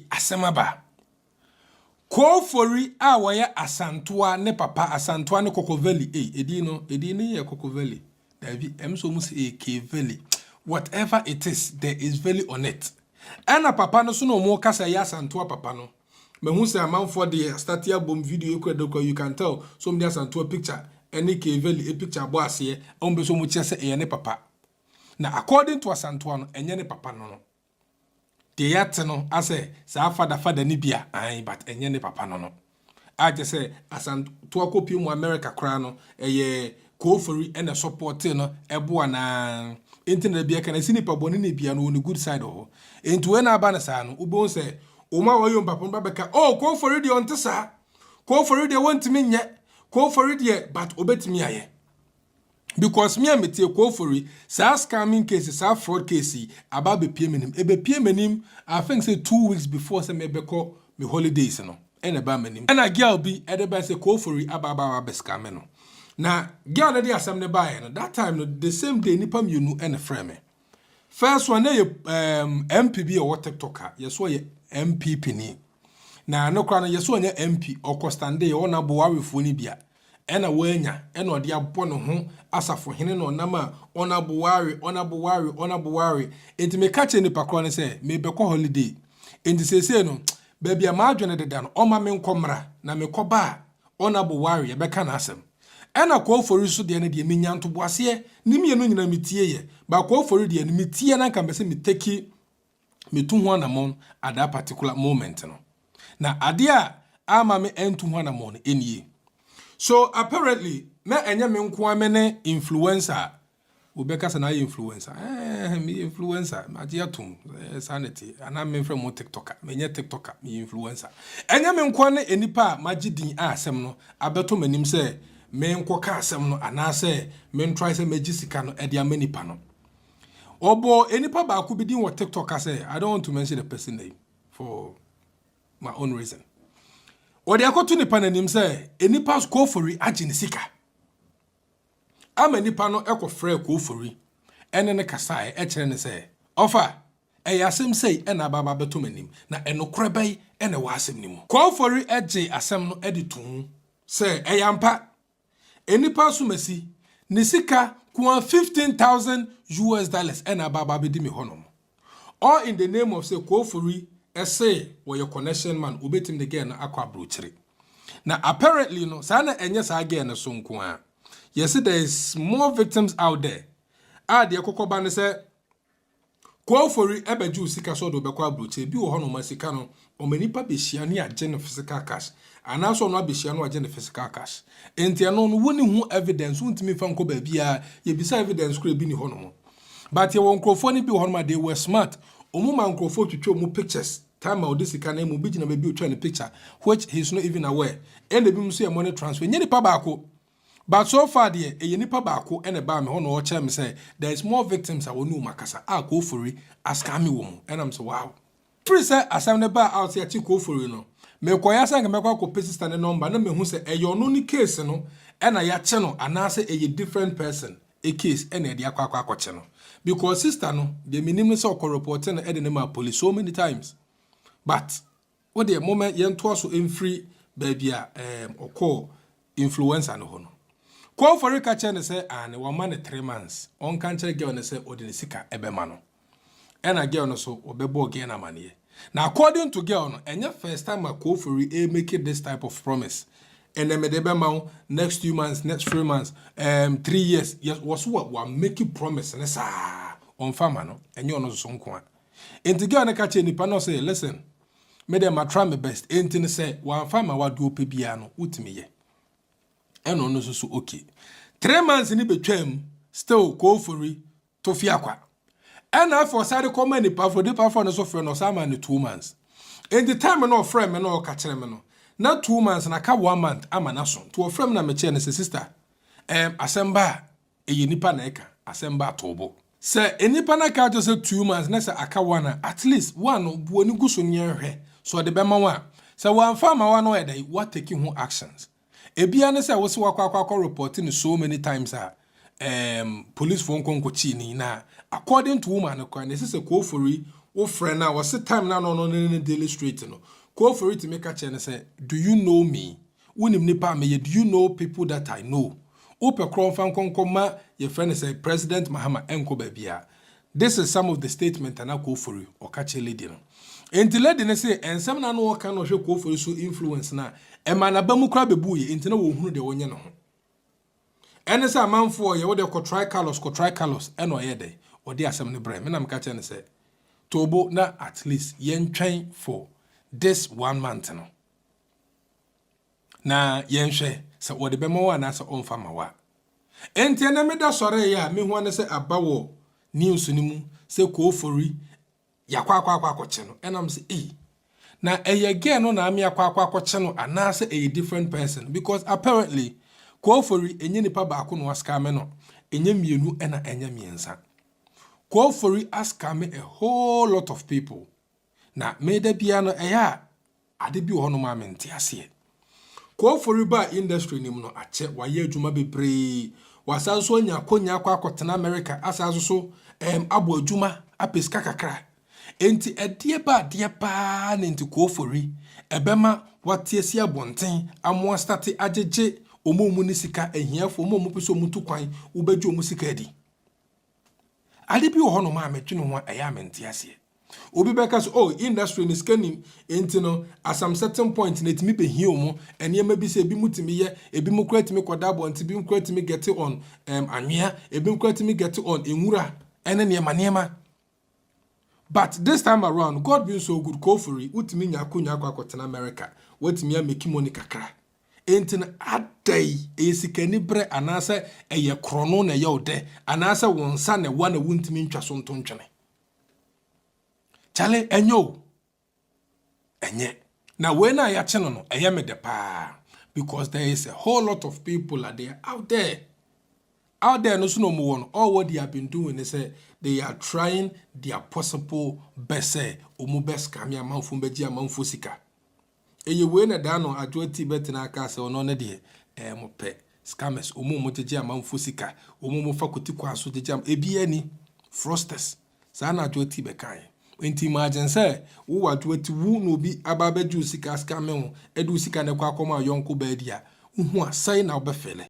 Asɛm aba. Kofori a wɔyɛ Asantoa ne papa Asantoa ne Koko Valley. Ei, edin no, edin no yɛ Koko Valley. Dabi, ɛm sɛ ɔmo sɛ ɛyɛ K Valley. Whatever it is, there is valley on it. Ɛna papa no so na ɔmo kasa yɛ Asantoa papa no. Mehu sɛ amanfoɔ de start abom video ekura de kura, you can tell. So ɔmo de Asantoa picture ɛne K Valley e picture abɔ aseɛ. Ɔmo bɛ so ɔmo kyerɛ sɛ ɛyɛ ne papa. Na according to Asantoa no, ɛnyɛ ne papa no. Deɛ yɛate no asɛ saa fada fada ne bia ae, but ɛnyɛ ne papa no. A kyerɛ sɛ Asantoa kɔpie mu America koraa no, ɛyɛ Kofori ɛna support no ɛboa naa. Nti na bia kana si nipa bɔne ne bia no wɔ ne good side wɔ hɔ. Nti wei na aba no saa no, wobɛhu sɛ wɔn a wɔyɛ mpapa no ba bɛka, "Oh, Kofori deɛ ɔnte saa, Kofori deɛ wɔntumi nyɛ, Kofori deɛ," but obɛtumi ayɛ, because me a metie Kofori, saa scamming case, saa fraud case yi aba abɛpie m'anim. Ɛbɛpie m'anim, I think say 2 weeks before sɛ mebɛkɔ me holidays no ɛna ɛba m'anim. Ɛna girl bi ɛde ba sɛ Kofori aba abɛscam no. Na girl no de asɛm no baeɛ no, that time no, the same day, nipa mmienu ɛna frɛ me. First one na yɛ MP bi a ɔwɔ TikTok a yɛso ɔyɛ MPP ni. Na no koraa no, yɛso ɔnyɛ MP, ɔkɔ stand ɔna abɔ awefoɔ no bi a ɛna wanya ɛna ɔde abɔ ne ho asafohene na ɔnam a ɔna boware, ɔna boware, ɔna boware. Nti meka kyerɛ nipa korɔ no sɛ mebɛkɔ holiday, nti seesei no baabi a maadwene deda no, ɔma me nkɔ mmra na mekɔ ba a, ɔna boware yɛbɛka n'asɛm. Ɛna Kɔɔfori so deɛ no deɛ, menya ntoboaseɛ ne mmienu nyinaa metie yɛ ba. Kɔɔfori deɛ no metie na nka mpɛ sɛ metake metu ho anammɔn at that particular moment no. Na adeɛ a ama me ɛntu ho anammɔn no ɛnie. So apparently na ɛnyɛ me nko ara me ne influencer a wobɛka sɛ na ayɛ influencer. Meyɛ influencer, magye atom. Saa ne te anaa memfrɛ mo TikToker? Menyɛ TikToker, meyɛ influencer. Ɛnyɛ me nko ara ne nipa a magye din a asɛm no abɛtɔ m'anim sɛ menkɔka asɛm no anaasɛ mentry sɛ magye sika no ɛde ama nipa no. Ɔbɔ nipa baako bi din wɔ TikTok sɛ I don't want to mention the person name for my own reason. Wɔde akɔto nipa n'anim sɛ nipa Kofori agye ne sika ama nipa no. Ɛkɔfrɛ Kofori ɛne ne kasaeɛ, ɛkyerɛ ne sɛ ɔfa ɛyɛ asɛm sei ɛna aba bɛtɔ m'anim na ɛnokorɛ bɛyi ɛna ɛwɔ asɛm no mu. Kofori ɛgye asɛm no ɛde to mu sɛ ɛyɛ ampa, nipa asomasi ne sika koa US$15,000 ɛna aba bɛdi mi hɔnom, all in the name of sɛ Kofori ɛsɛ wɔyɛ connection man, obetumi de girl no akɔ aburokyire. Na apparently no, saa na ɛnyɛ saa girl no so nko a yɛsɛ there is more victims out there a deɛ kɔkɔ ba ne sɛ Kofori ɛbɛgye wo sika sɛ ɔde wobɛkɔ aburokyire. Bi wɔ hɔnom a sika no ɔma nipa bɛhyia ne agye no physical cash anaasɛ ɔno abɛhyia no agye no physical cash. Nti ɛno no woni ho evidence, wontumi fa nkɔ baabi a yɛbisa evidence kora bi ni hɔnom. But yɛwɔ nkurɔfoɔ no bi wɔ hɔnom a they were smart. Ɔmo ma nkurɔfoɔ twitwa ɔmo pictures time a ɔde sika no mu bi gyina baabi otwa ne picture, which he is not even aware. Ɛna ebi nso yɛ money transfer. Nye nipa baako, but so far deɛ, ɛyɛ nipa baako ɛna ɛbaa mi hɔ na ɔkyerɛ mi sɛ there is more victims a wɔne wɔn akasa a Kofori ascam wɔ mu. Ɛnam sɛ wow, firi sɛ asɛm no baa out sɛ yɛkye Kofori no, mekɔyɛ sɛ nka mɛkɔ akɔpɛ sister ne number na mehu sɛ ɛyɛ ɔno ne case no ɛna yɛakye no anaasɛ ɛyɛ different person a case ɛna ɛde akɔ akɔkye no, because sister no deɛ, menim no sɛ ɔkɔ report no ɛde ne ma police so many times. But wodeɛ moma yɛntoa so mfiri baabi a ɔkɔɔ influencer no hɔ no. Kɔɔfɔre ka kyerɛ no sɛ ane wama no 3 months, ɔnka nkyerɛ girl no sɛ ɔde ne sika ɛbɛma no. Ɛna girl no so ɔbɛbɔɔ girl no amanneɛ. Na according to girl no, ɛnyɛ first time a Kofori ɛ make this type of promise. Ɛnɛ mede bɛma wo, next 2 months, next 3 months, 3 years. Yes, wɔ so wa make promise ne saa ɔmfa ma no. Ɛnyɛ ɔno nso nko a. Nti girl no ka kyerɛ nipa no sɛ, "Listen, me de ma try my best." Enti no sɛ wamfa ma wade wopɛ biara no wotumi yɛ. Ɛna ɔno nso so okay. 3 months ni betwam, still Kofori to fi akwa. Ɛna afɔ ɔsare kɔma nipa fo, nipa fo no so frɛ no, ɔsan ma no 2 months. Enti time no ɔfrɛ me na ɔka kyerɛ me no na 2 months na ka one month ama na so. Nti ɔfrɛ me na mekyerɛ no sɛ, "Sister, asɛm ba a ɛyɛ nipa na ɛka asɛm ba ato bo sɛ nipa na ka kyerɛ sɛ 2 months na sɛ aka one a, at least one no bu ani gu so ne yɛnhwɛ so ɔde bɛma wo a sɛ wɔamfa ama wa no ɔyɛ dɛ what ho actions ebia ne sɛ wosi wakɔ akɔ report no so many times a police fo nkɔ nkɔkyi ni. Na according to woman no kora na ɛsɛ sɛ Kofori Wofrɛ no a, wɔse time na no ne daily straight no, Kofori tumi ka kyerɛ no sɛ, "Do you know me? Wonim nipa a meyɛ? Do you know people that I know? Wopɛ korɔ mfa nkɔnkɔ ma yɛfrɛ no sɛ President Mahama ɛnkɔ baabi a." This is some of the statement ana Kofori ɔka kyerɛ lady no. Nti lady no sɛ nsɛm na no wɔka no, ɔhwɛ Kofori so influence na ɛma n'aba mu koraa bɛbu yɛ. Nti na wɔhunu deɛ wɔnyɛ ne ho ɛne sɛ amanfoɔ yɛ wode kɔ carlos, kɔ Carlos. Ɛna ɔyɛ dɛ ɔde asɛm no brɛ me na meka kyerɛ no sɛ tobo na at least yɛntwɛn for this one month no na yɛnhwɛ sɛ wɔde bɛma wo anaasɛ ɔmfa ma wo a. Enti ɛnɛ meda sɔre yɛ a, mehu ne sɛ aba wɔ news no mu sɛ Koofori yakɔ akɔ akɔ akɔkye no. Ɛnam sɛ, ei, na ɛyɛ girl no na ame akɔ akɔ akɔkye no anaasɛ ɛyɛ different person? Because apparently Koofori ɛnyɛ nipa baako na wascam no, ɛnyɛ mmienu, ɛna ɛnyɛ mmiɛnsa. Koofori ascam a whole lot of people. Na meda bia no, ɛyɛ a ade bi wɔ hɔnom a mente aseɛ. Koofori ba industry nim no akyɛ, wayɛ adwuma bebree, wasan so anya akonya akɔ akɔtena America, asan so so abɔ adwuma apɛ sika kakra. Enti ɛdeɛ ba adeɛ paa ne nti Koofori ɛbɛma wate asi abɔnten amoa start agyegye ɔmo mu ne sika, ahiafoɔ, ɔmo a ɔmo pɛ sɛ ɔmo tu kwan, wobɛgye ɔmo sika adi. Ade bi wɔ hɔnom a metwene ho a, ɛyɛ a mente aseɛ. Obi bɛka so, oh, industry ne sika nim, nti no at some certain point na etumi behia ɔmo nneɛma bi sɛ ebi mu tumi yɛ, ebi mu kura tumi kɔda abɔnten, ebi mu kura tumi get on anwea, ebi mu kura tumi get on nwura ɛne nneɛma nneɛma. But this time around, God being so good, Kofori wotumi nya akonya akɔ akɔtena America, wotumi amake money kakra. Nti no ada yi, ɛyɛ sikani berɛ anaasɛ ɛyɛ korɔno na ɛyɛ wo dɛ anaasɛ wo nsa na ɛwa na wontumi ntwa so nto ntwene? Kyale, ɛnyɛ o, ɛnyɛ. Na wei no a yɛakye no, ɛyɛ me dɛ paa because there is a whole lot of people that they are out there, out there no so na ɔmo wɔ no. All what they have been doing is say they are trying their possible best sɛ ɔmo bɛ scam amanfo, bɛgye amanfo sika. Ɛyɛ wei na daa no adwo ti bɛtena aka sɛ ɔno ne deɛ ɛyɛ mo pɛ scammers, ɔmo mo gyegye amanfo sika, ɔmo mo fa koti kwan so gyegye am ebi ani fraudsters. Saa na adwo ti bɛka yɛ. Nti imagine sɛ wowɔ adwo ti wu na obi aba abɛgye wo sika, scam wo, ɛde wo sika no kɔ akɔma yɔnko baadi a wohu a, sɛn na wobɛfɛlɛ?